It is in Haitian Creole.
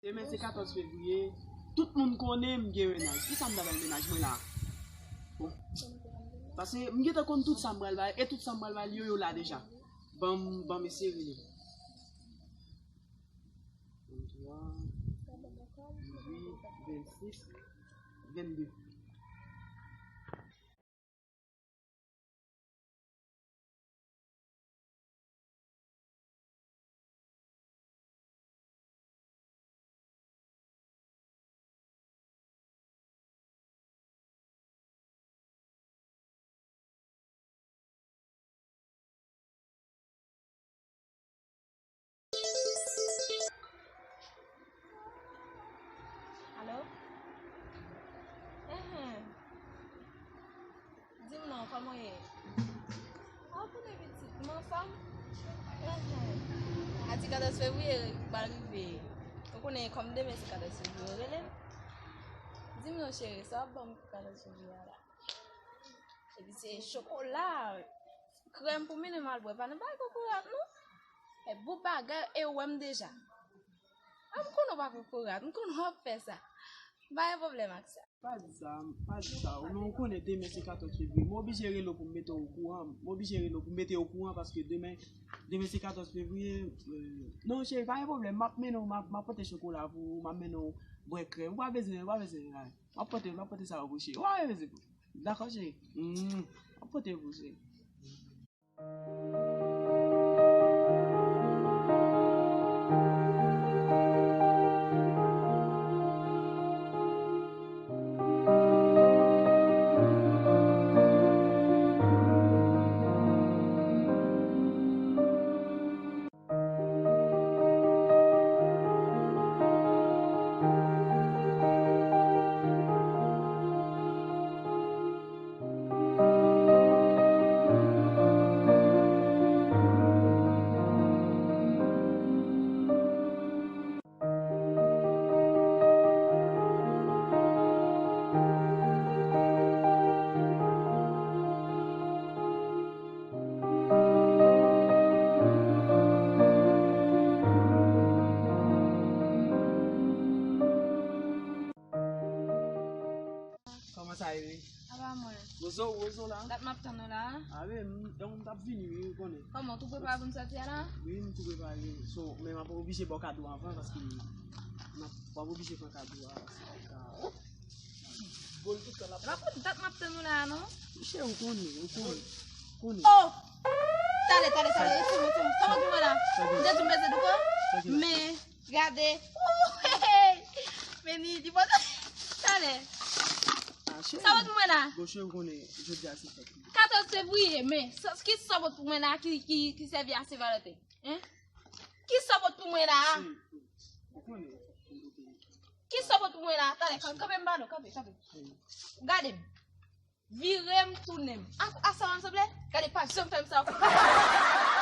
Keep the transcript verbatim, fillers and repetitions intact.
Demen se katòz fevriye. Tout moun konnen m gen mennaj. Kisa m ta bay mennaj mwen la? Bon. Paske m gentan konn tout sa m pral bay, e tout sa m pral bay, yo, yo la deja. Ban m, ban m eseye rele. Venntwa, dizuit, vennsis, vennde. Alo? Enhen. Di m non, kòman w ye? A, ou konnen pitit, m anfòm. Enhen. A di katòz fevriye pral rive. Ou konnen kòm demen se katòz fevriye, rele m. Di m non, cheri, sa w ap ban m pou katòz fevriye a la? Epi se chokola, krèm pou mennen m al bwè. Pa nan bagay kokorat, non. E bout bagay, e ou wè m deja. A, m konnen w pa kokorat, m konnen w ap fè sa. M pa gen pwoblèm ak sa. Pa di sa, pa di sa. Ou, men ou konnen demen se katòz fevriye. M oblije rele w pou m mete w okouran. M oblije rele w pou m mete w okouran paske demen, demen se katòz fevriye. Euh, non, cheri, pa gen pwoblèm. M ap mennen w, m ap, m ap pote chokola pou ou, m ap mennen w bwè krèm. Ou pa bezwen, ou pa bezwen. M ap pote, m ap pote sa yo pou cheri. Ou pa bezwen. Dakò, cheri. Mm. M ap pote pou cheri. Kòman sa ye, wi? Apa mwen. Wozo, wozo la? Dat m ap tann ou la. A, wi, m, m t ap vini, wi, ou konnen. Kòman, ou tou prepare pou n sòti a la? Wi, m tou prepare. So, men m ap oblije ba w kado anvan, paske m ap, w ap oblije pran kado a, se pa ka. Bon, tout tan l ap. Epa pou dat m ap tann ou la a, non? Cheri, ou konnen, ou konnen. Konnen. Oh! Talè, talè, talè, se mwen, se mwen. Sa w ap di mwen la? M te di w m peze douko? Men, gade. Oh, hey, hey. Men ni, li pote. Talè. Ah, cheri. Sa w ap di mwen la? Bon, cheri, ou konnen, jodi a se fèt li. Katòz fevriye, men, sa, ki sa w ap di mwen la ki, ki, ki sèvi a Sen Valanten? Hein? Ki sa w ap di mwen la? Cheri, ou konnen. Ki sa w ap di mwen la? Talè, kan-, kanpe m ba nou, kanpe, kanpe. Gade m. Vire m tounen m. A, a sa w ap sanble? Gade, pa janm fè m sa ankò.